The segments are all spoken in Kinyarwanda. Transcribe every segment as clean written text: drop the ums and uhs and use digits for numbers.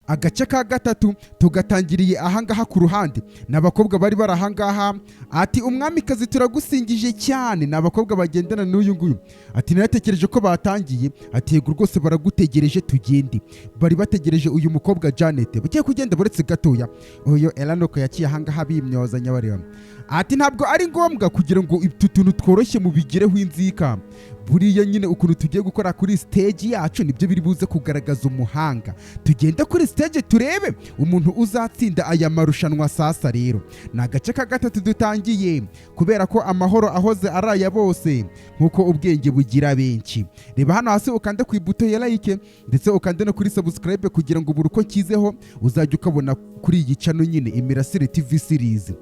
Agace ka gatatu tugatangiriye ahangaha ku ruhande. Ni abakobwa bari bari ahangaha. Ati: "Umwamikazi, turagusingije cyane." Ni abakobwa bagendana n'uyu nguyu. Ati: "Naratekereje ko batangiye." Ati: "Yego rwose, baragutegereje, tugende." Bari bategereje uyu mukobwa Janet. Bagiye kugenda, buretse gatoya, uyu Elanuko yaciye ahangaha bimyoza nyabareba. Ati: "Ntabwo ari ngombwa kugira ngo utu tuntu tworoshye mubigireho inzika. Buriya nyine ukuntu tugiye gukora kuri stage yacu nibyo biri buze kugaragaza umuhanga. Tugende kuri stage turebe umuntu uzatsinda aya marushanwa." Sasa rero ni agace ka gatatu dutangiye, kubera ko amahoro ahoze ari aya bose nk'uko ubwenge bugira benshi. Reba hano hasi, ukande ku ibuto ya like, ndetse ukande no kuri subscribe, kugira ngo buri uko nshyizeho uzajya ukabona kuri iyi channel nyine, Imirasire TV series.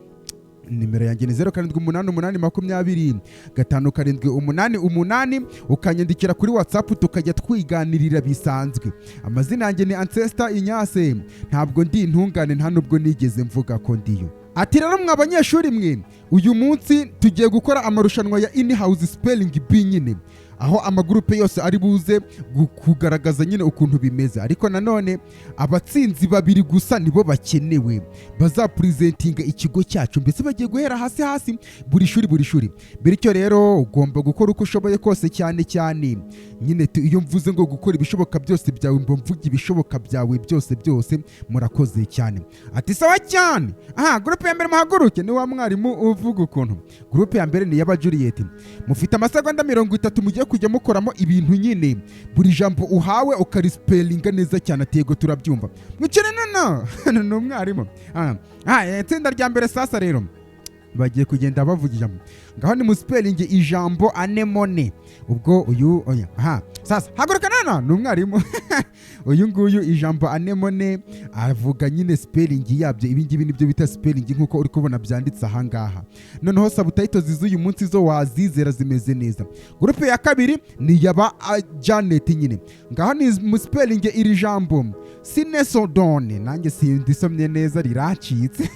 Nimero yanjye ni 0788205788, ukanyandikira kuri WhatsApp tukajya twiganirira bisanzwe. Amazina yanjye ni Ancestor Inyase. Ntabwo ndi intungane, nta nubwo nigeze mvuga ko ndiyo. Ati: "Rero mwa banyeshuri mwe, uyu munsi tugiye gukora amarushanwa ya in house spelling bee nyine, aho amagurupe yose ari buze kugaragaza nyine ukuntu bimeze. Ariko nanone abatsinzi babiri gusa nibo bakenewe bazapresentinga ikigo cyacu." Mbese bagiye guhera hasi hasi, buri shuri buri shuri. Bityo rero ugomba gukora uko ushoboye kose, cyane cyane nyine iyo mvuze ngo gukora ibishoboka byose byawe, mba mvuga ibishoboka byawe byose byose. Murakoze cyane. Ati: "Sawa cyane. Aha, gurupe ya mbere muhaguruke." Ni wa mwarimu uvuga ukuntu. Gurupe ya mbere ni iy'aba Juliet. Mufite amasegonda 30 mugiye kujya mukoramo ibintu nyine, buri jambo uhawe ukarispelinga neza cyane. Ati: "Yego, turabyumva." Mwicare nono, ni umwarimu. Ah, itsinda rya mbere sasa rero bagiye kugenda bavuga ijambo. Ngaho ni muspelinge ijambo anemone. Ubwo uyu, oya, aha sasa haguruka nana, ni umwarimu uyu nguyu. Ijambo anemone avuga nyine spelling yabyo. Ibi ngibi nibyo bita spelling, nk'uko uri kubona byanditse aha ngaha. Noneho subtitles z'uyu munsi zo wazizera, zimeze neza. Groupe ya kabiri ni iyaba Janet nyine. Ngaho ni muspelinge iri jambo sinesodone. Nanjye sindisomye neza, riracitse.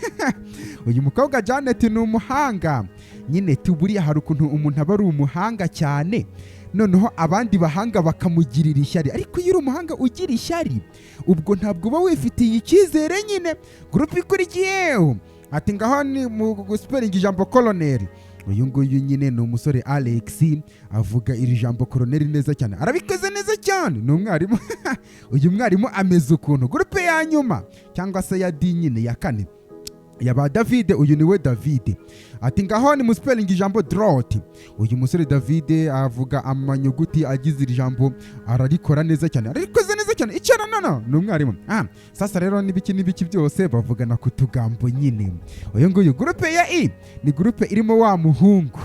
Uyu mukobwa Janet ni umuhanga nyine tu. Buriya hari ukuntu umuntu aba ari umuhanga cyane, noneho abandi bahanga bakamugirira ishyari. Ariko iyo uri umuhanga ugira ishyari, ubwo ntabwo uba wifitiye icyizere nyine. Groupe ikurikiyeho, ati: "Ngaho ni mu guspelinga ijambo colonel." Uyu nguyu nyine ni umusore Alex, avuga iri jambo colonel neza cyane, arabikoze neza cyane. Ni umwarimu. Uyu mwarimu ameze ukuntu. Groupe ya nyuma, cyangwa se ya D nyine, ya kane, yaba David. Uyu niwe David. Ati: "Ngaho ni muspelinga ijambo drought." Uyu musore David avuga amanyuguti agize iri jambo, ararikora neza cyane, ararikoze neza cyane. Icara nono, ni umwarimu. Sasa rero n'ibiki n'ibiki byose bavugana ku tugambo nyine. Uyu nguyu, groupe ya E, ni groupe irimo wa muhungu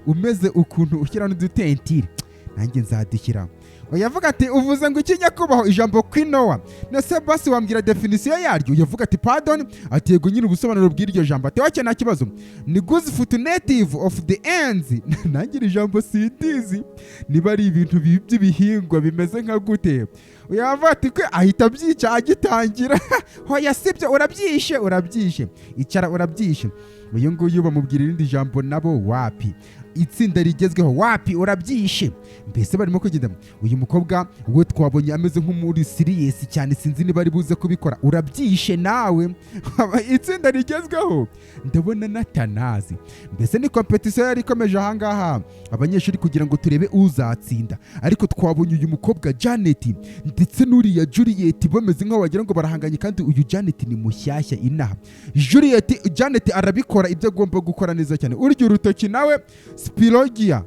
umeze ukuntu ushyira n'udutentire, nanjye nzadushyira. Yavuga ati: "Uvuze ngo iki, nyakubahwa?" Ijambo quinoa nese basi wambwira définition yaryo? Yavuga ati: "Pardon?" Ati: "Yego nyine, ubusobanuro bw'iryo jambo." Ati: "Okay, nta kibazo, ni goose foot native of the Andes." Nanjye iri jambo sindizi niba ari ibintu by'ibihingwa bimeze nka gute. Yavuga ati kwe, ahita abyica agitangira. Hoya, sibyo, urabyishe, urabyishe, icara, urabyishe. Uyu nguyu bamubwira irindi jambo, nabo wapi. Itsinda rigezweho, wapi, urabyishe. Mbese barimo kugenda. Uyu mukobwa we twabonye ameze nk'umuri serious cyane, sinzi niba ari buze kubikora. Urabyishe nawe. Itsinda rigezweho ndabona natanazi. Mbese ni competition yari ikomeje ahangaha, abanyeshuri, kugira ngo turebe uzatsinda. Ariko twabonye uyu mukobwa Janet ndetse n'uriya Juliet bameze nk'aho wagira ngo barahanganye, kandi uyu Janet ni mushyashya inaha. Juliet, Janet arabikora ibyo agomba gukora neza cyane. Urya urutoki nawe spirogia,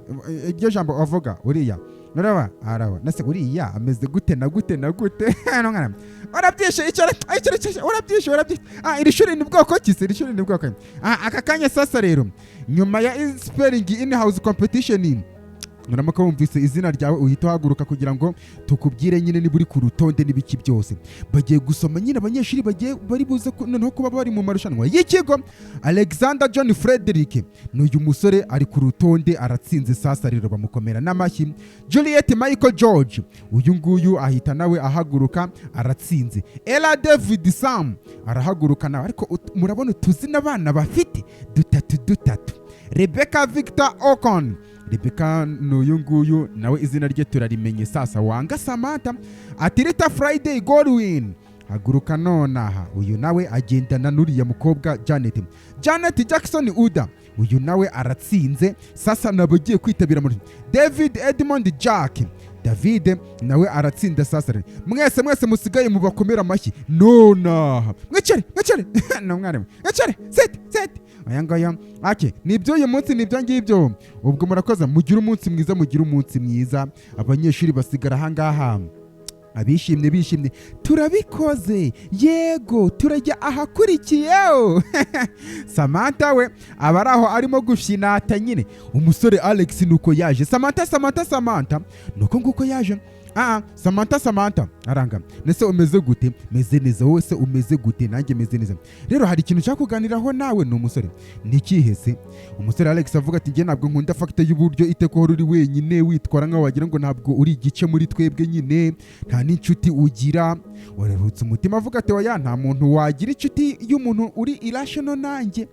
iryo jambo avuga uriya uraba araba nase uriya ameze gute na gute na gute. Urabyishe, icara, icara, icara, urabyishe, urabyishe. Iri shuri ni bwoko ki se? Iri shuri ni bwoko ki? Aka kanya sasa rero, nyuma ya spelling in house competition, nuramuka wumvise izina ryawe uhita uhaguruka kugira ngo tukubwire nyine niba uri ku rutonde n'ibiki byose. Bagiye gusoma nyine abanyeshuri bagiye bari buze noneho kuba bari mu marushanwa y'ikigo. Alexander John Frederick ni uyu musore, ari ku rutonde, aratsinze. Sasa rero bamukomera n'amashyi. Juliet Michael George, uyu nguyu ahita nawe ahaguruka, aratsinze. Ella David Sam arahaguruka nawe. Ariko murabona utuzina abana bafite, dutatu dutatu. Rebecca Victor Ocon, Rebecca ni uyu nguyu nawe, izina rye turarimenye. Sasa wanga Samantha. Atirita Friday Godwin Haguruka nonaha. Uyu nawe agendana n'uriya mukobwa Janet, Janet Jackson Uda. Uyu nawe aratsinze. Sasa nabo agiye kwitabira muri David Edmond Jack, David nawe aratsinda. Sasa rero mwese mwese musigaye mubakomera amashyi nonaha. Mwicare, mwicare, ni umwarimu. Mwicare, sit, sit. Aya ngaya ake ni iby'uyu munsi, ni ibyo ngibyo. Ubwo murakoze, mugire umunsi mwiza, mugire umunsi mwiza. Abanyeshuri basigara ahangaha abishimye, bishimye. Turabikoze, yego, turajya ahakurikiyeho. Samantha we aba ari aho arimo gushinata nyine. Umusore Alex nuko yaje. Samantha, Samantha, Samantha, nuko nguko yaje. Ah, Samantha, Samantha aranga. Nese umeze gute? Meze neza. Wowe se umeze gute? Nanjye meze neza. Rero hari ikintu nshaka kuganiraho nawe. Ni umusore. Ni ikihe se? Umusore Alex avuga ati: "Njye ntabwo nkunda fact y'uburyo iteka uhora uri wenyine, witwara nkaho wagira ngo ntabwo uri igice muri twebwe nyine, nta n'inshuti ugira." Waruhutse umutima, avuga ati: "Oya, nta muntu wagira inshuti y'umuntu uri irrational nanjye,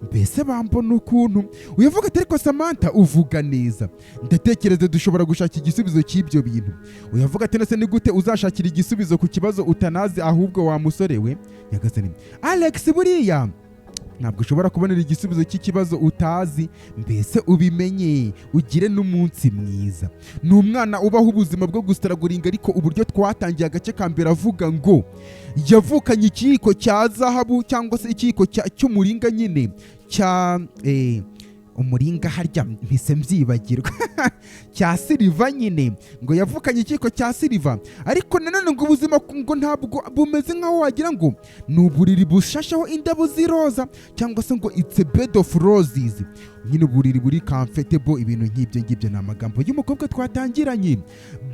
mbese bambona ukuntu." Uyavuga ati: "Ariko Samantha, uvuga neza, ndatekereza dushobora gushaka igisubizo cy'ibyo bintu." Uyavuga ati: "Nese ni gute uzashakira igisubizo ku kibazo utanazi ahubwo, wa musore we?" Nyagasani Alex, buriya ntabwo ushobora kubonera igisubizo cy'ikibazo utazi. Mbese ubimenye, ugire n'umunsi mwiza. Ni umwana ubaho ubuzima bwo gustrugglinga, ariko uburyo twatangiye agace ka mbere avuga ngo yavukanye ikiyiko cya zahabu cyangwa se ikiyiko cy'umuringa nyine, cya umuringa, harya mpise mbyibagirwa, cya silver nyine, ngo yavukanye ikiyiko cya silver, ariko nanone ngo ubuzima ngo ntabwo bumeze nk'aho wagira ngo ni uburiri bushasheho indabo z'iroza, cyangwa se ngo it's a bed of roses nyine, uburiri buri comfortable, ibintu nk'ibyo ngibyo. Ni amagambo y'umukobwa twatangiranye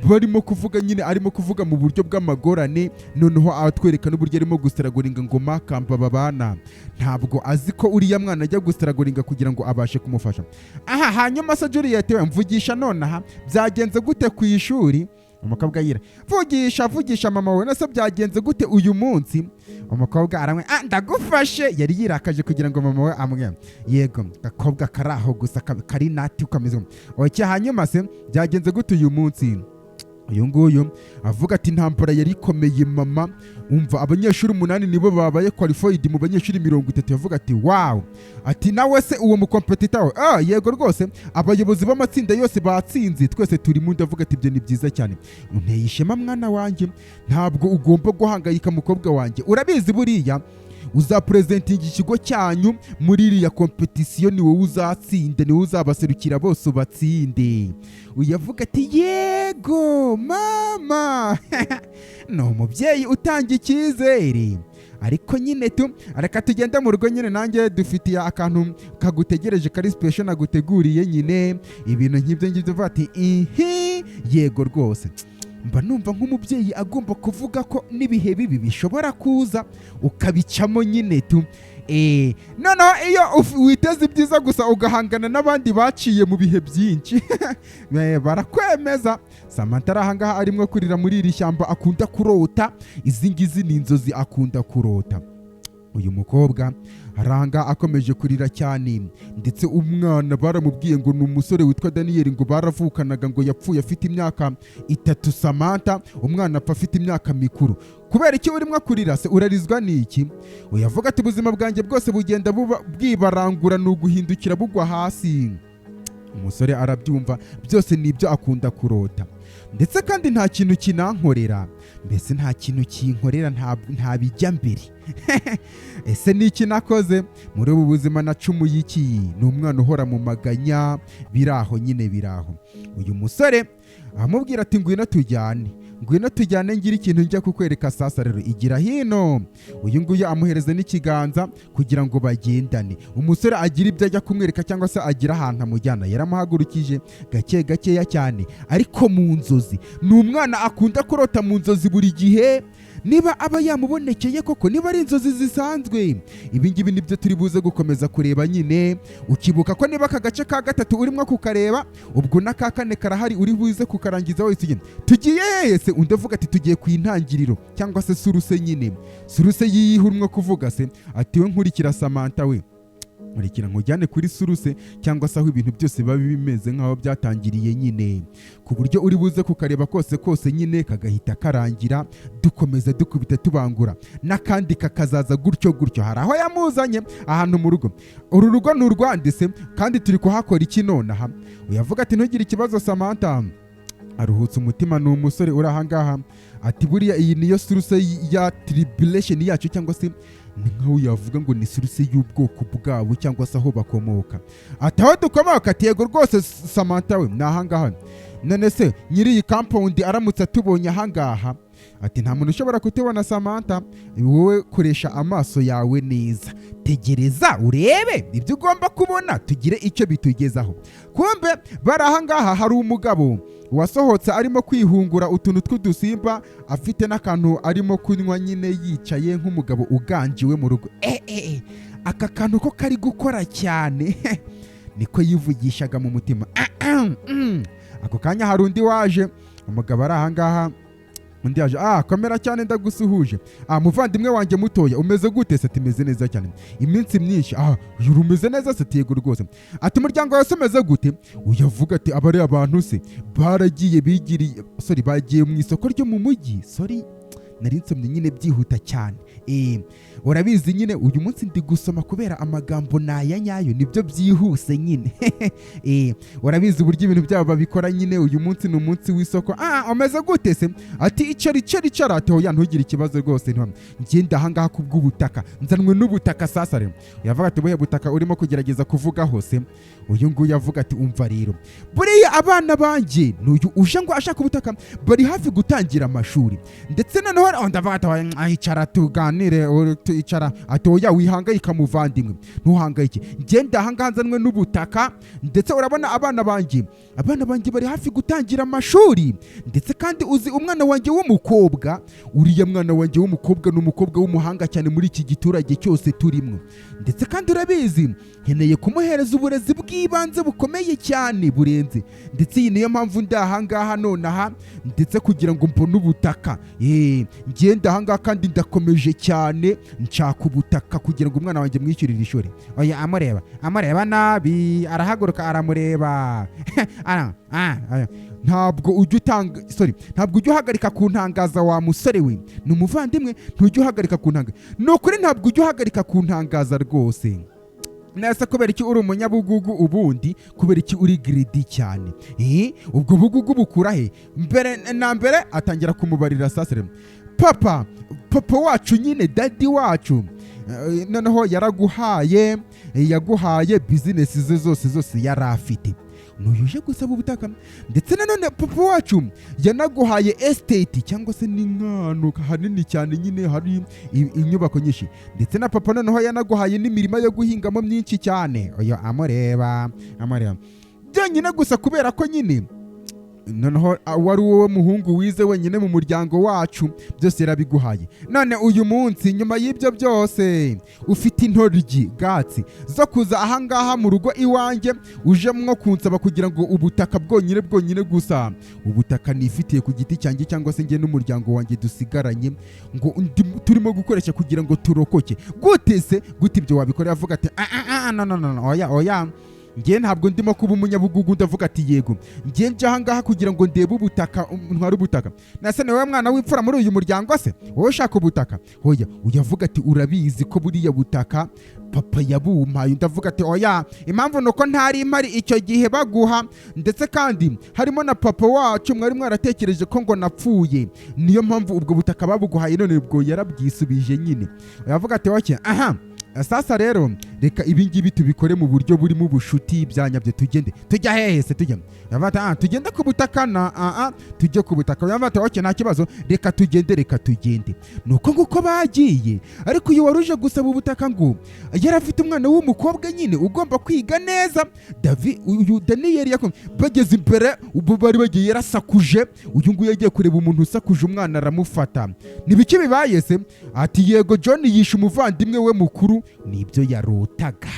barimo kuvuga nyine, arimo kuvuga mu buryo bw'amagorane, noneho atwereka n'uburyo arimo gustrugglinga ngo makamba babana. Ntabwo azi ko uriya mwana ajya gustrugglinga kugira ngo abashe kumufasha. Aha hanyuma se Juliet we, mvugisha nonaha, byagenze gute ku ishuri? Umukobwa yira: "Vugisha, vugisha mama we. Nase byagenze gute uyu munsi?" Umukobwa aramwe: "Ah, ndagufashe." Yari yirakaje kugira ngo mama we amwe. Yego, gakobwa kari aho gusa kari nati ukameze. Okay, hanyuma se byagenze gute uyu munsi? Uyu nguyu avuga ati: "Intambara yari ikomeye mama, umva, abanyeshuri 8 nibo babaye qualified mu banyeshuri 30." Yavuga ati: "Wow." Ati: "Nawe se uwo mucompetitor we?" "Ah, yego rwose, abayobozi b'amatsinda yose batsinze, twese turimo." Ndavuga ati: "Ibyo ni byiza cyane, unteye ishema mwana wanjye. Ntabwo ugomba guhangayika mukobwa wanjye, urabizi buriya uzapresentinga ikigo cyanyu muri iriya competition, ni wowe uzatsinda, ni wowe uzabaserukira bose ubatsinde." Uyavuga ati: "Yego mama." Ni umubyeyi utanga icyizere, ariko nyine tu reka tugende mu rugo nyine, nanjye dufitiye akantu kagutegereje kari special naguteguriye nyine, ibintu nk'ibyo ngibyo. Uvuga ati: "Ihi, yego rwose." Mba numva nk'umubyeyi agomba kuvuga ko n'ibihe bibi bishobora kuza ukabicamo nyine tu. Noneho iyo witeze ibyiza gusa ugahangana n'abandi baciye mu bihe byinshi, barakwemeza. Samantha ari ahangaha arimo kurira muri iri shyamba akunda kurota. Izi ngizi ni inzozi akunda kurota. Uyu mukobwa aranga akomeje kurira cyane, ndetse umwana baramubwiye ngo ni umusore witwa Daniyeli, ngo baravukanaga, ngo yapfuye afite imyaka 3. Samantha, umwana apfa afite imyaka mikuru. Kubera iki urimo kurira se? Urarizwa n'iki? Uyavuga ati: "Ubuzima bwanjye bwose bugenda buba bwibarangura, ni uguhindukira bugwa hasi." Umusore arabyumva, byose ni ibyo akunda kurota, ndetse kandi nta kintu kinankorera, mbese nta kintu kinkorera, nta bijya mbere. Ese ni iki nakoze muri ubu buzima? Nacumuye iki? Ni umwana uhora mu maganya, biraho nyine, biraho. Uyu musore amubwira ati: "Ngwino tujyane, ngwino tujyane, ngira ikintu njya kukwereka." Sasa rero igira hino. Uyu nguyu amuhereza n'ikiganza kugira ngo bagendane. Umusore agira ibyo ajya kumwereka cyangwa se agira ahantu amujyana. Yaramuhagurukije gake gakeya cyane, ariko mu nzozi. Ni umwana akunda kurota mu nzozi buri gihe. Niba aba yamubonekeye koko, niba ari inzozi zisanzwe, ibi ngibi nibyo turi buze gukomeza kureba nyine. Ukibuka ko niba aka gace ka gatatu urimo kukareba, ubwo n'aka kane karahari, uri buze kukarangiza wese ugenda. Tugiye hehe se? Undi avuga ati: "Tugiye ku intangiriro cyangwa se source nyine." Source yiyihe urimo kuvuga se? Ati: "We nkurikira Samantha we." Nkurikira nkujyane kuri source, cyangwa se aho ibintu byose biba bimeze nk'aho byatangiriye nyine, ku buryo uri buze kukareba kose kose nyine kagahita karangira. Dukomeza dukubita tubangura, n'akandi kakazaza gutyo gutyo. Hari aho yamuzanye ahantu mu rugo. Uru rugo ni urwanditse, kandi turi kuhakora iki nonaha? Uyavuga ati: "Ntugire ikibazo." Samantha aruhutse umutima. Ni umusore uri ahangaha, ati: "Buriya iyi niyo source ya tribulation yacu," cyangwa se ni nkaho yavuga ngo ni source y'ubwoko bwabo cyangwa se aho bakomoka. Ati: "Aho dukomoka?" Ati: "Yego rwose Samantha we, ni ahangaha. None se nyiri iyi compound aramutse atubonye ahangaha?" Ati: "Nta muntu ushobora kutubona, Samantha. Wowe koresha amaso yawe neza, tegereza urebe ibyo ugomba kubona, tugire icyo bitugezaho." Kumbe bari ahangaha, hari umugabo wasohotse arimo kwihungura utuntu tw'udusimba, afite n'akantu arimo kunywa nyine, yicaye nk'umugabo uganjiwe mu rugo. Eh, eh, eh, aka kantu ko kari gukora cyane, niko yivugishaga mu mutima. Ah, ah, mm. Ako kanya hari undi waje, umugabo ari ahangaha, undi yaje: "Ah, komera cyane, ndagusuhuje. Ah, muvandimwe wanjye mutoya, umeze gute se?" Ati: "Meze neza cyane, iminsi myinshi. Ah, uyu umeze neza se?" Ati: "Yego rwose." Ati: "Umuryango wawe se umeze gute?" Uyavuga ati: "Abari abantu se baragiye bigiriye, sorry, bagiye mu isoko ryo mu mujyi." Sorry, nari nsomye nyine byihuta cyane. Urabizi nyine, uyu munsi ndi gusoma kubera amagambo ni aya nyayo, nibyo byihuse nyine. Urabizi uburyo ibintu byabo babikora nyine. Uyu munsi ni umunsi w'isoko. "Ah, umeze gute se?" Ati: "Icara, icara, icara." Ati: "Oya, ntugire ikibazo rwose, ngenda ahangaha kubw'ubutaka, nzanwe n'ubutaka." Sasa rero yavuga ati: "Buhe butaka urimo kugerageza kuvuga hose?" Uyu nguyu avuga ati: "Umva rero, buriya abana banjye," n'uyu uje ngo ashaka ubutaka, "bari hafi gutangira amashuri." Ndetse noneho ndavuga ati: "Oya, icara tuganire, icara." Ati: "Oya, wihangayika muvandimwe, ntuhangayike, ngenda ahangaha nzanwe n'ubutaka. Ndetse urabona abana banjye bari hafi gutangira amashuri. Ndetse kandi uzi umwana wanjye w'umukobwa, uriya mwana wanjye w'umukobwa ni umukobwa w'umuhanga cyane muri iki giturage cyose turimo. Ndetse kandi urabizi, nkeneye kumuhereza uburezi bw'ibanze bukomeye cyane burenze. Ndetse iyi niyo mpamvu ndi ahangaha nonaha, ndetse kugira ngo mbone ubutaka. Ngenda ahangaha kandi ndakomeje cyane, nshaka ubutaka kugira ngo umwana wanjye mwishyurire ishuri." Oya, amureba, amureba nabi, arahaguruka aramureba. Aya. "Ntabwo ujya utanga, sorry, ntabwo ujya uhagarika kuntangaza wa musore we." Ni umuvandimwe. "Ntujya uhagarika kuntanga, ni ukuri, ntabwo ujya uhagarika kuntangaza rwose. Nese kubera iki uri umunyabugugu ubundi? Kubera iki uri greedy cyane? Ubwo bugugu bukura he?" Mbere na mbere atangira kumubarira. Sasa rero, papa wacu nyine, daddy wacu, noneho yaraguhaye, yaguhaye business ze zose zose yari afite. N'uyu uje gusaba ubutaka. "Ndetse nanone papa wacu yanaguhaye estate, cyangwa se ni nk'ahantu hanini cyane nyine hari inyubako nyinshi. Ndetse na papa noneho yanaguhaye n'imirima yo guhingamo myinshi cyane." Oyo amureba, amureba byonyine gusa kubera ko nyine noneho wari wowe muhungu wize wenyine mu muryango wacu, byose yarabiguhaye. None uyu munsi, nyuma y'ibyo byose, ufite intoryi gatsi zo kuza ahangaha mu rugo iwanjye, uje mwo kunsaba kugira ngo ubutaka bwonyine bwonyine gusa, ubutaka nifitiye ku giti cyanjye, cyangwa se njye n'umuryango wanjye dusigaranye, ngo turimo gukoresha kugira ngo turokoke. Gute se? Gute ibyo wabikorera?" Avuga ati: "Ah, ah, ah, no, no, no, no, oya, oya, njye ntabwo ndimo kuba umunyabugugu." Ndavuga ati: "Yego, njye nje ahangaha kugira ngo ndebe ubutaka, ntware ubutaka. Nase ni wowe mwana w'imfura muri uyu muryango se, wowe ushaka ubutaka? Hoya." Uyavuga ati: "Urabizi ko buriya butaka papa yabumpaye." Ndavuga ati: "Oya, impamvu ni uko ntari mpari icyo gihe baguha. Ndetse kandi harimo na papa wacu, mwari mwaratekereje ko ngo napfuye, niyo mpamvu ubwo butaka babuguhaye. None ubwo yarabwisubije nyine." Yavuga ati: "Okay, aha sasa rero reka ibi ngibi tubikore mu buryo burimo ubushuti byanyabyo. Tugende." "Tujya hehe se? Tujya?" Yavuga ati: "Ah, tugende ku butaka na ah, ah, tujye ku butaka." Yavuga ati: "Okay, nta kibazo, reka tugende, reka tugende." Nuko nguko bagiye. Ariko uyu wari uje gusaba ubutaka ngo yari afite umwana w'umukobwa nyine ugomba kwiga neza. Davi, uyu Daniyeli bageze imbere, ubwo bari bagiye yarasakuje. Uyu nguyu yagiye kureba umuntu usakuje, umwana aramufata: "Nibiki bibaye se?" Ati: "Yego, John yishe umuvandimwe we mukuru." Nibyo yarotaga,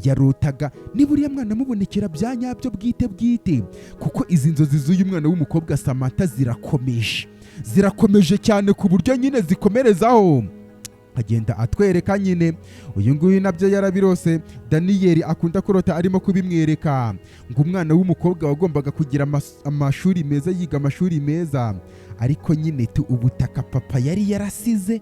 yarotaga. Niba uriya mwana amubonekera bya nyabyo bwite bwite, kuko izi nzozi z'uyu mwana w'umukobwa Samantha zirakomeje, zirakomeje cyane ku buryo nyine zikomerezaho. Agenda atwereka nyine uyu nguyu nabyo yarabirose. Daniyeli akunda kurota arimo kubimwereka ngo umwana w'umukobwa wagombaga kugira amashuri meza, yiga amashuri meza, ariko nyine tu ubutaka papa yari yarasize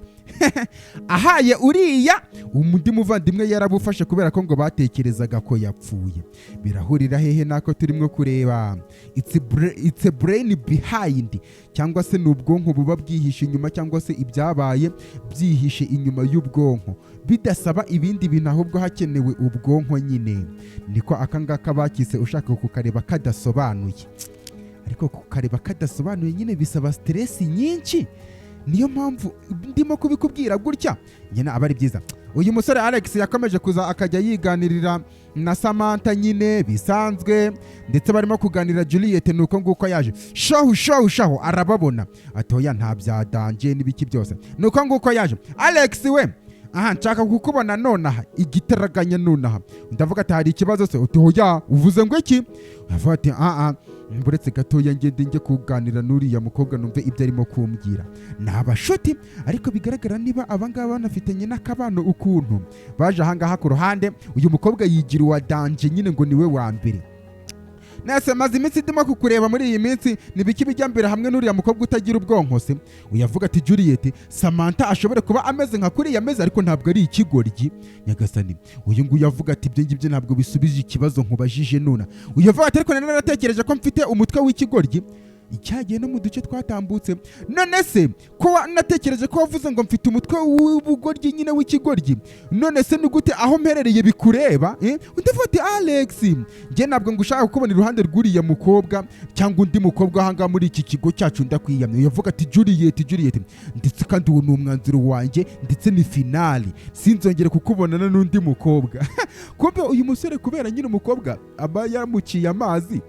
ahaye uriya undi muvandimwe yarabufashe kubera ko ngo batekerezaga ko yapfuye. Birahurira hehe nako turimo kureba? It's a brain behind, cyangwa se ni ubwonko buba bwihishe inyuma, cyangwa se ibyabaye byihishe inyuma y'ubwonko, bidasaba ibindi bintu, ahubwo hakenewe ubwonko nyine. Niko aka ngaka bakise. Ushaka kukareba kadasobanuye, ariko kukareba kadasobanuye nyine bisaba stress nyinshi. Niyo mpamvu ndimo kubikubwira gutya nyine, aba ari byiza. Uyu musore Alex yakomeje kuza akajya yiganirira na Samantha nyine bisanzwe, ndetse barimo kuganira Juliet. Nuko nguko yaje shahu shahu shahu, arababona, atoya nta bya danger n'ibiki byose. Nuko nguko yaje: "Alex we, aha nshaka kukubona nonaha, igitaraganya nonaha." Ndavuga ati: "Hari ikibazo se?" Uti: "Hoya, uvuze ngo iki?" Avuga ati: "Ah ah, buretse gatoya ngende njye kuganira n'uriya mukobwa, numve ibyo arimo kumbwira." Ni abashuti, ariko bigaragara niba abangaba banafitanye n'akabano ukuntu baje ahangaha ku ruhande. Uyu mukobwa yigira uwa danger nyine, ngo niwe wa mbere. "Nese maze iminsi ndimo kukureba muri iyi minsi, ni biki bijya mbere hamwe n'uriya mukobwa utagira ubwonko se?" Uyavuga ati: "Juliet, Samantha ashobore kuba ameze nka kuriya ameze, ariko ntabwo ari ikigoryi." Nyagasani, uyu nguyu avuga ati: "Ibyo ngibyo ntabwo bisubije ikibazo nkubajije nuna." Uyu avuga ati: "Ariko nari naratekereje ko mfite umutwe w'ikigoryi icyagiye no mu duce twatambutse. None se ko natekereje ko wavuze ngo mfite umutwe w'ubugoryi nyine w'ikigoryi, none se ni gute aho mperereye bikureba, eh?" Undi avuga ati: "Alex, njye ntabwo ngushaka kukubona iruhande rw'uriya mukobwa cyangwa undi mukobwa ahangaha muri iki kigo cyacu, ndakwiyamye." Yavuga ati: "Juliet, Juliet, ndetse kandi uwo ni umwanzuro wanjye, ndetse ni final, sinzongere kukubonana n'undi mukobwa." Kumbe uyu musore, kubera nyine umukobwa aba yamuciye amazi,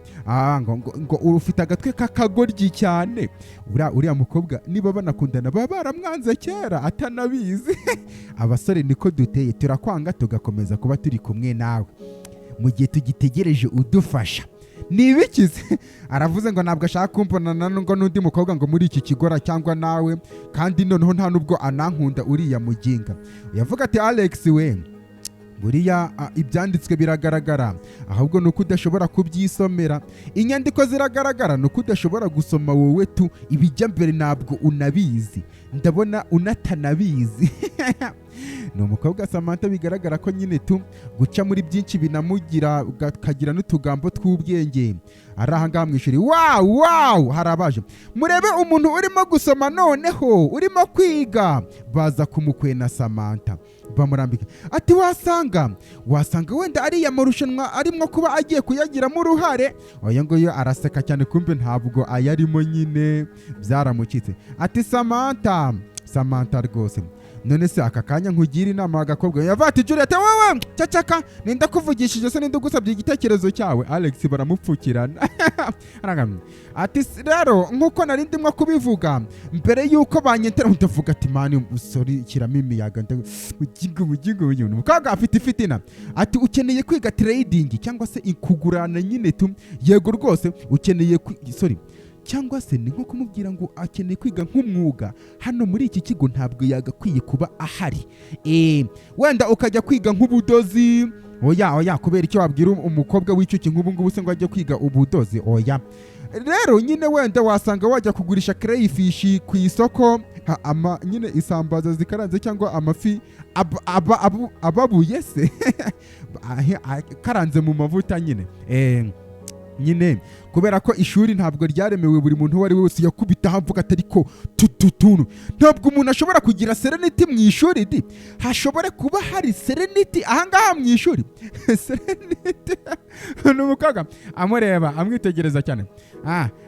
ngo ufite agatwe k'akagoryi cyane. Uriya mukobwa niba banakundana baba baramwanze kera atanabizi. Abasore niko duteye, turakwanga tugakomeza kuba turi kumwe nawe mu gihe tugitegereje udufasha. Ni ibikize? Aravuze ngo ntabwo ashaka kumbonana ngo n'undi mukobwa ngo muri iki kigora cyangwa nawe, kandi noneho nta nubwo anankunda uriya muginga. Yavuga ati: "Alex we, buriya ibyanditswe biragaragara, ahubwo ni uko udashobora kubyisomera. Inyandiko ziragaragara, ni uko udashobora gusoma wowe tu. Ibijya mbere ntabwo unabizi, ndabona unatanabizi." Ni umukobwa Samantha, bigaragara ko nyine tu guca muri byinshi binamugira akagira n'utugambo tw'ubwenge. Ari ahangaha mu ishuri, wow wow, hari abaje: "Murebe umuntu urimo gusoma, noneho urimo kwiga." Baza kumukwena Samantha, bamurambika ati: Wasanga wenda ariya marushanwa arimo kuba agiye kuyagiramo uruhare." Oya nguyu araseka cyane, kumbe ntabwo ayarimo nyine, byaramucitse. Ati: "Samantha, Samantha rwose, none se aka kanya nkugira inama agakobwa?" Yavuga ati: "Juliet wowe, cacaka, ninde kuvugishije se? Ninde ugusabye igitekerezo cyawe?" Alex baramupfukirana. Aragamye. Ati: "Rero nkuko nari ndimo kubivuga mbere yuko banyentera." Ndavuga ati: "Man, sorry, shyiramo imiyaga." Mugingo mugingo mugingo, umukobwa afite ifitina. Ati: "Ukeneye kwiga trading cyangwa se kugurana nyine tu. Yego rwose ukeneye sorry, cyangwa se ni nko kumubwira ngo akeneye kwiga nk'umwuga. Hano muri iki kigo ntabwo yagakwiye kuba ahari. Wenda ukajya kwiga nk'ubudozi." "Oya oya, kubera icyo wabwira umukobwa w'icyuki nk'ubu ngubu se ngo ajye kwiga ubudozi? Oya." "Rero nyine wenda wasanga wajya kugurisha crayfish ku isoko, ama nyine isambaza zikaranze cyangwa amafi ababuye se karanze mu mavuta nyine." Nyine kubera ko ishuri ntabwo ryaremewe buri muntu uwo ari we wese. Yakubita avuga ati: "Ariko tutuntu ntabwo umuntu ashobora kugira serenity mu ishuri di. Hashobora kuba hari serenity ahangaha mu ishuri?" Serenity ni umukobwa amureba, amwitegereza cyane.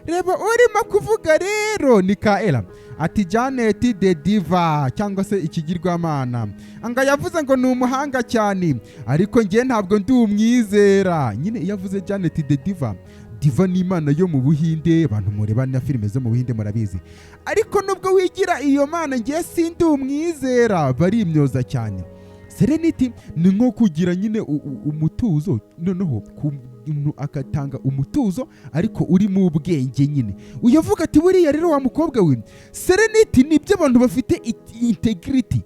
Reba urimo kuvuga rero ni Kaela. Ati: "Janet the Diva cyangwa se ikigirwamana anga yavuze ngo ni umuhanga cyane, ariko njye ntabwo ndi umwizera." Nyine iyo avuze Janet the Diva, Diva ni imana yo mu Buhinde, abantu mureba na filime zo mu Buhinde murabizi. "Ariko nubwo wigira iyo mana, njye sindi umwizera." Barimyoza cyane. Serenity ni nko kugira nyine umutuzo, noneho umuntu agatanga umutuzo ariko uri mu bwenge nyine. Uyavuga ati: "Buriya rero wa mukobwa we, serenity ni ibyo abantu bafite integrity."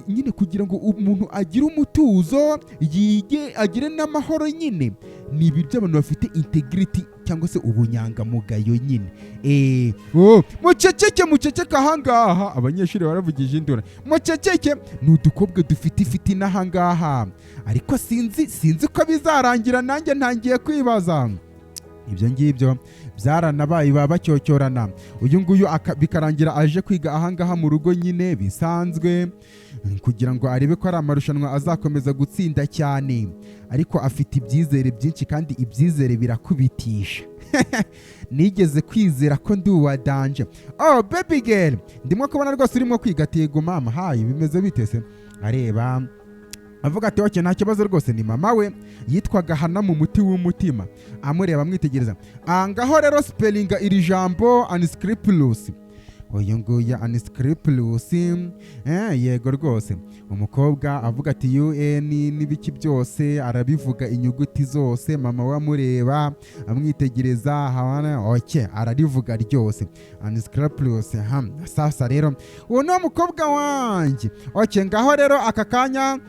Nyine kugira ngo umuntu agire umutuzo, yige, agire n'amahoro nyine, ni ibi by'abantu bafite integrity cyangwa se ubunyangamugayo nyine. Oh, muceceke, muceceke ahangaha! Abanyeshuri baravugije induru. Muceceke! Ni udukobwa dufite ifiti n'ahangaha, ariko sinzi ko bizarangira. Nanjye ntangiye kwibaza ibyo ngibyo. Byaranabaye, baba bacyocyorana. Uyu nguyu bikarangira aje kwiga ahangaha mu rugo nyine bisanzwe, kugira ngo arebe ko ari amarushanwa azakomeza gutsinda cyane. Ariko afite ibyizere byinshi, kandi ibyizere birakubitisha. Nigeze kwizera ko ndi uwa danger. Oh, baby girl, ndimo kubona rwose urimo kwiga. Ati: "Yego mama." Hayi, bimeze bite se? Areba avuga ati: "Okay, nta kibazo rwose." Ni mama we, yitwaga Hana mu muti w'umutima. Amureba, amwitegereza. Ah, ngaho rero spellinga iri jambo unscrupulous. Uyu nguyu unscrupulous, yego rwose. Umukobwa avuga ati un n'ibiki byose, arabivuga inyuguti zose. Mama we amureba, amwitegereza. Habana, okay, ararivuga ryose, unscrupulous. Sasa rero uwo ni wo mukobwa wanjye. Okay, ngaho rero aka kanya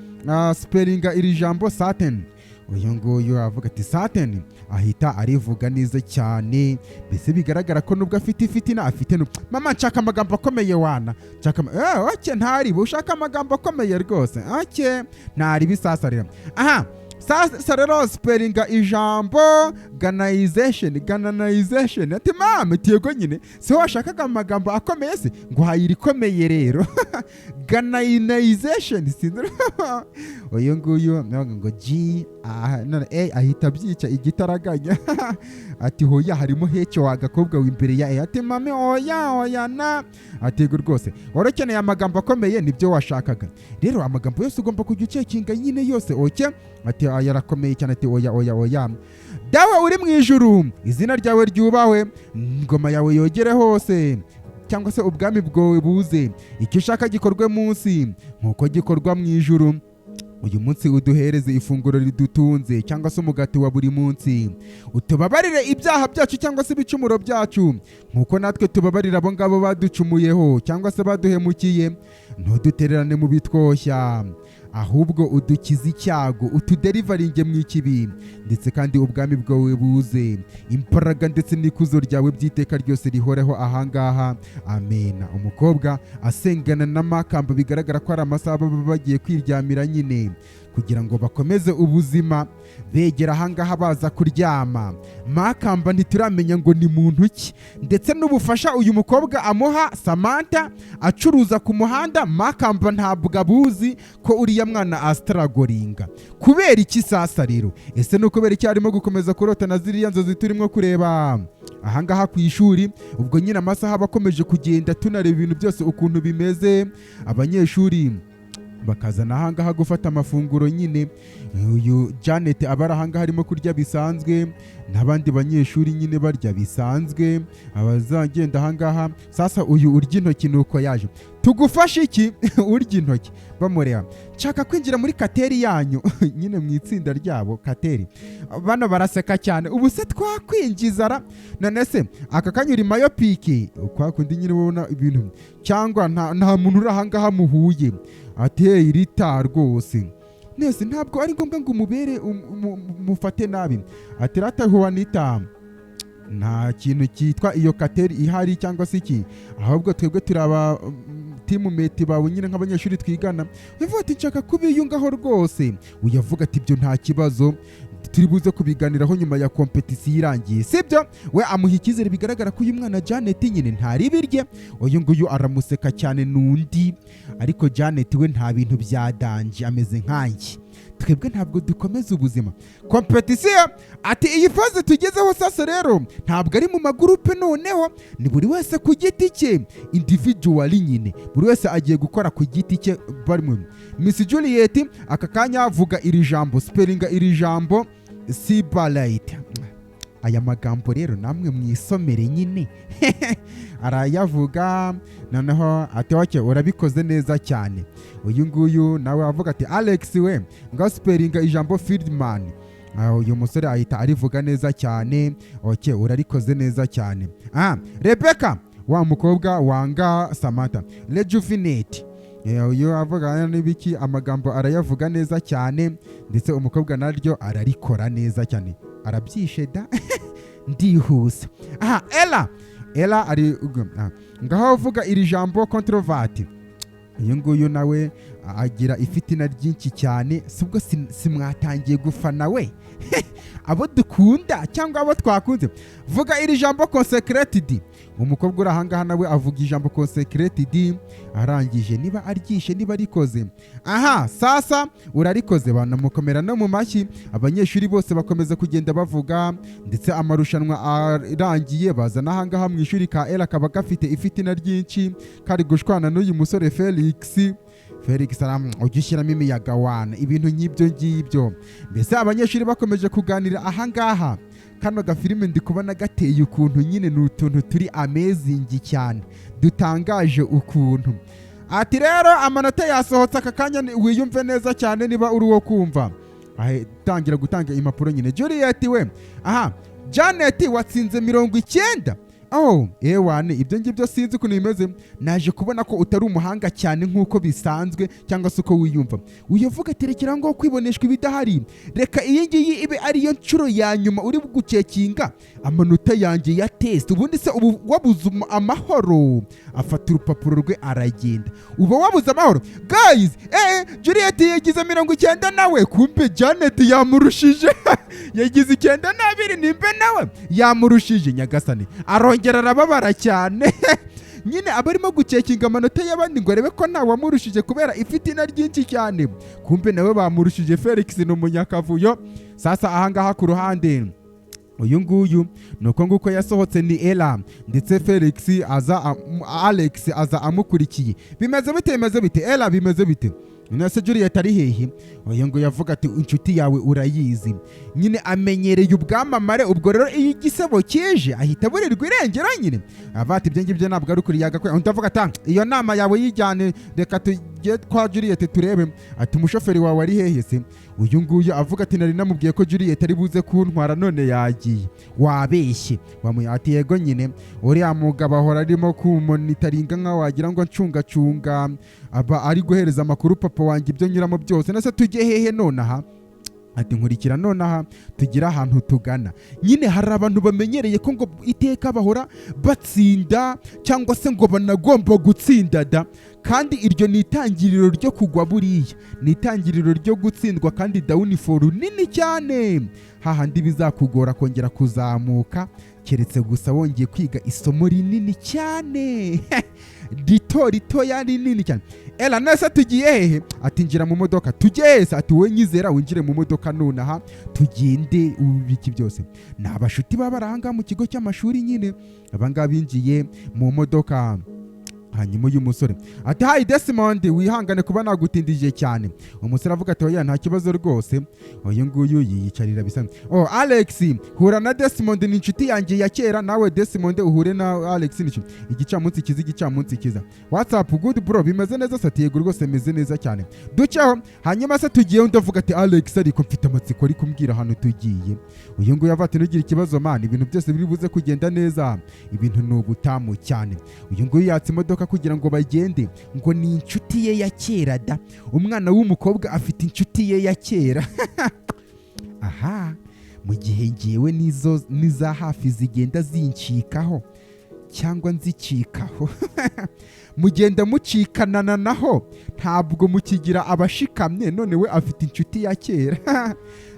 spellinga iri jambo certain. Uyu nguyu avuga ati certain, ahita arivuga neza cyane. Mbese bigaragara ko nubwo afite ifitina, afite mama, nshaka amagambo akomeye wana, nshaka okay, ntaribo ushaka amagambo akomeye rwose. Okay, ntaribi. Sasa rero, aha sasa rero spellinga ijambo ganization. Ganization. Ati: "Mama." Ati: "Yego nyine, si washakaga amagambo akomeye se? Ngo hayira ikomeye rero, ganization." Sinzi, uyu nguyu navuga ngo G A none A, ahita abyica igitaraganya. Ati: "Hoya, harimo H wa gakobwa w'imbere ya A." Ati: "Mami, oya, oya." Na ati: "Yego rwose, wari ukeneye amagambo akomeye, nibyo washakaga. Rero amagambo yose ugomba kujya ucheckinga nyine yose." Okay, ati: "Aya arakomeye cyane." Ati: "Oya, oya, oya." Dawe uri mu ijuru, izina ryawe ryubahwe, ingoma yawe yogere hose, cyangwa se ubwami bwawe buze, icyo ushaka gikorwe munsi nk'uko gikorwa mu ijuru. Uyu munsi uduhereze ifunguro ridutunze, cyangwa se umugati wa buri munsi. Utubabarire ibyaha byacu, cyangwa se ibicumuro byacu, nk'uko natwe tubabarira abo ngabo baducumuyeho cyangwa se baduhemukiye. Ntudutererane mu bitwoshya, ahubwo udukize icyago, utudeliveringe mu ikibi. Ndetse kandi ubwami bwawe buze, imbaraga ndetse n'ikuzo ryawe by'iteka ryose rihoreho ahangaha. Amena. Umukobwa asengana n'amakamba, bigaragara ko ari amasaha baba bagiye kwiryamira nyine, kugira ngo bakomeze ubuzima. Begera ahangaha baza kuryama. Makamba ntituramenya ngo ni muntu ki, ndetse n'ubufasha uyu mukobwa amuha Samantha acuruza ku muhanda, Makamba ntabwo abuzi ko uriya mwana astrugglinga. Kubera iki sasa rero? Ese ni ukubera iki arimo gukomeza kurota na ziriya nzozi turimo kureba ahangaha ku ishuri? Ubwo nyine amasaha aba akomeje kugenda, tunareba ibintu byose ukuntu bimeze. Abanyeshuri bakazana ahangaha gufata amafunguro nyine. Uyu Janet aba ari ahangaha arimo kurya bisanzwe, n'abandi banyeshuri nyine barya bisanzwe, abazagenda ahangaha. Sasa uyu urya intoki ni uko yaje: "Tugufashe iki?" Urya intoki bamureba: "Nshaka kwinjira muri cartel yanyu nyine, mu itsinda ryabo, cartel." Bano baraseka cyane. "Ubu se twakwinjiza ra? None se aka kanya uri myopic kwa kundi nyine ubona ibintu, cyangwa nta muntu uri ahangaha muhuye?" Ati: "Hey, rita rwose nese ntabwo ari ngombwa ngo umubere mufate nabi." Ati: "Rata Juanita, nta kintu cyitwa iyo cartel ihari cyangwa se iki, ahubwo twebwe turi aba teammate bawe nyine, nk'abanyeshuri twigana." Uvuga ati: "Nshaka kubiyungaho rwose." Uyavuga ati: "Ibyo nta kibazo, turi buze kubiganiraho nyuma ya competition irangiye, sibyo?" We amuha icyizere. Bigaragara ko uyu mwana Janet nyine ntaribirye. Uyu nguyu aramuseka cyane n'undi, ariko Janet we nta bintu bya danger, ameze nkanjye. Twebwe ntabwo dukomeza ubuzima. Competition, ati iyi phase tugezeho sasa rero ntabwo ari mu magurupe, noneho ni buri wese ku giti cye, individually nyine, buri wese agiye gukora ku giti cye. Barimo Miss Juliet, aka kanya avuga iri jambo, spellinga iri jambo sybarite. Aya magambo rero namwe mwisomere nyine. Arayavuga, noneho ati: "Okay, urabikoze neza cyane." Uyu nguyu nawe avuga ati: "Alex we, ngaho spellinga ijambo fieldman." Uyu musore ahita arivuga neza cyane: "Okay, urarikoze neza cyane." Rebecca, wa mukobwa wanga Samantha, rejuvenate. Uyu avuga n'ibiki, amagambo arayavuga neza cyane, ndetse umukobwa naryo ararikora neza cyane, arabyishe da. Ndihuse aha. Ella, Ella ari ngaho, uvuga iri jambo "controvert". Uyu nguyu nawe agira ifitina ryinshi cyane. Si ubwo simwatangiye gufana we abo dukunda cyangwa abo twakunze? Vuga iri jambo "consecrated". Umukobwa uri ahangaha nawe avuga ijambo "consecrated". Arangije, niba aryishe, niba arikoze aha, sasa urarikoze, banamukomera no mu mashyi. Abanyeshuri bose bakomeza kugenda bavuga, ndetse amarushanwa arangiye baza n'ahangaha mu ishuri. Ka Ella kaba gafite ifitina ryinshi, kari gushwana n'uyu musore Felix. Felix ujya ushyiramo imiyaga wana, ibintu nk'ibyo ngibyo. Mbese abanyeshuri bakomeje kuganira ahangaha. Kano gafilime ndi kubona gateye ukuntu nyine, ni utuntu turi amazing cyane, dutangaje ukuntu. Ati rero amanota yasohotse aka kanya, wiyumve neza cyane niba uri uwo kumva. Tangira gutanga impapuro nyine. Juliet we, aha Janet watsinze 90. Oh ewane, ibyo ngibyo sinzi ukuntu bimeze. Naje kubona ko utari umuhanga cyane nk'uko bisanzwe cyangwa se uko wiyumva. Uyavuga ati rekera ngo kwiboneshwa ibidahari, reka iyi ngiyi ibe ariyo nshuro ya nyuma uri gucheckinga amanota yanjye ya test. Ubundi se ubu wabuze amahoro? Afata urupapuro rwe aragenda. Uba wabuze amahoro guys. Juliet yagize 90 nawe, kumbe Janet yamurushije, yagize 92. Nimbe nawe yamurushije, nyagasani, arongera arababara cyane nyine. Aba arimo gucheckinga amanota y'abandi ngo arebe ko ntawamurushije kubera ifitina ryinshi cyane, kumbe nawe bamurushije. Felix ni umunyakavuyo. Sasa ahangaha ku ruhande, uyu nguyu ni uko nguko yasohotse, ni Ella, ndetse Felix aza Alex aza amukurikiye. Bimeze bite? Bimeze bite Ella? Bimeze bite? None Juliet ari hehe? Uyu nguyu avuga ati inshuti yawe urayizi nyine, amenyereye ubwamamare. Ubwo rero iyo igisebo kije ahita aburirwa irengero nyine. Avuga ati ibyo ngibyo ntabwo ari ukuri yagakwiye. Undi avuga ati: "Ah, iyo nama yawe yijyane, reka tujye kwa Juliet turebe." Ati umushoferi wawe ari hehe se? Uyu nguyu avuga ati nari namubwiye ko Juliet ari buze kuntwara, none yagiye. Wabeshye wamuye. Ati yego nyine, uriya mugabo ahora arimo kumonitoringa nkaho wagira ngo ncungacunga, aba ari guhereza amakuru papa wanjye ibyo nyuramo byose. Nase tujye hehe nonaha? Ati nkurikira nonaha, tugire ahantu tugana. Nyine hari abantu bamenyereye ko ngo iteka bahora batsinda cyangwa se ngo banagomba gutsinda da, kandi iryo ni itangiriro ryo kugwa. Buriya ni itangiriro ryo gutsindwa kandi downfall nini cyane, hahandi bizakugora kongera kuzamuka, keretse gusa wongeye kwiga isomo rinini cyane, rito ritoya, rinini cyane. Ella, nese tugiye hehe? Ati ngira mu modoka. Tujye hese? Ati wowe nyizera, winjire mu modoka nonaha tugende. Ibiki byose ni abashuti baba bari ahangaha mu kigo cy'amashuri nyine. Abangaba binjiye mu modoka, hanyuma uyu musore ati hi Desmond, wihangane kuba nagutindije cyane. Umusore avuga ati oya, nta kibazo rwose. Uyu nguyu yiyicarira bisanzwe. Oh Alex, hura na Desmond, ni inshuti yanjye ya kera. Nawe Desmond uhure na Alex, ni inshuti. Igicamunsi kiza, igicamunsi kiza. What's up, good bro? Bimeze neza se? Ati yego rwose, meze neza cyane. Duceho. Hanyuma se tugiye? Undi avuga ati Alex, ariko mfite amatsiko, ari kumbwira ahantu tugiye. Uyu nguyu avuga ati ntugire ikibazo man, ibintu byose biri buze kugenda neza, ibintu ni ubutamu cyane. Uyu nguyu yatse imodoka kugira ngo bagende, ngo ni inshuti ye ya kera da. Umwana w'umukobwa afite inshuti ye ya kera aha, mu gihe ngewe nizo n'iza hafi zigenda zincikaho cyangwa nzicikaho. Mugenda mucikanana naho, ntabwo mukigira abashikamye. None we afite inshuti ya kera,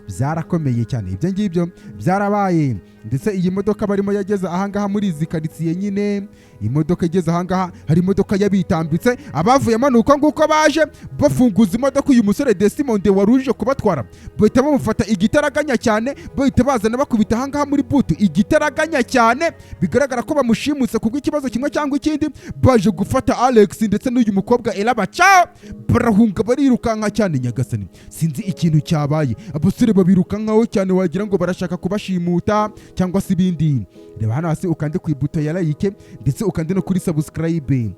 byarakomeye cyane. Ibyo ngibyo byarabaye, ndetse iyi modoka barimo yageze ahangaha muri izi karitsiye nyine. Imodoka igeze ahangaha, hari imodoka yabitambitse. Abavuyemo ni uko nguko baje bafunguza imodoka. Uyu musore Desmond wari uje kubatwara bahita bamufata igitaraganya cyane, bahita bazana bakubita ahangaha muri boot igitaraganya cyane. Bigaragara ko bamushimutse kubw'ikibazo kimwe cyangwa ikindi. Baje gufata Alex ndetse n'uyu mukobwa Ella, baca barahunga, barirukanka cyane. Nyagasani, sinzi ikintu cyabaye. Abasore babirukankaho cyane, wagira ngo barashaka kubashimuta cyangwa se ibindi. Reba hano hasi, ukande ku ibuto ya like, ndetse ukande no kuri subscribe.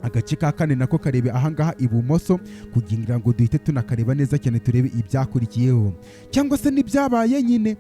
Agace ka kane nako karebe ahangaha ibumoso, kugira ngo duhite tunakareba neza cyane, turebe ibyakurikiyeho cyangwa se n'ibyabaye nyine.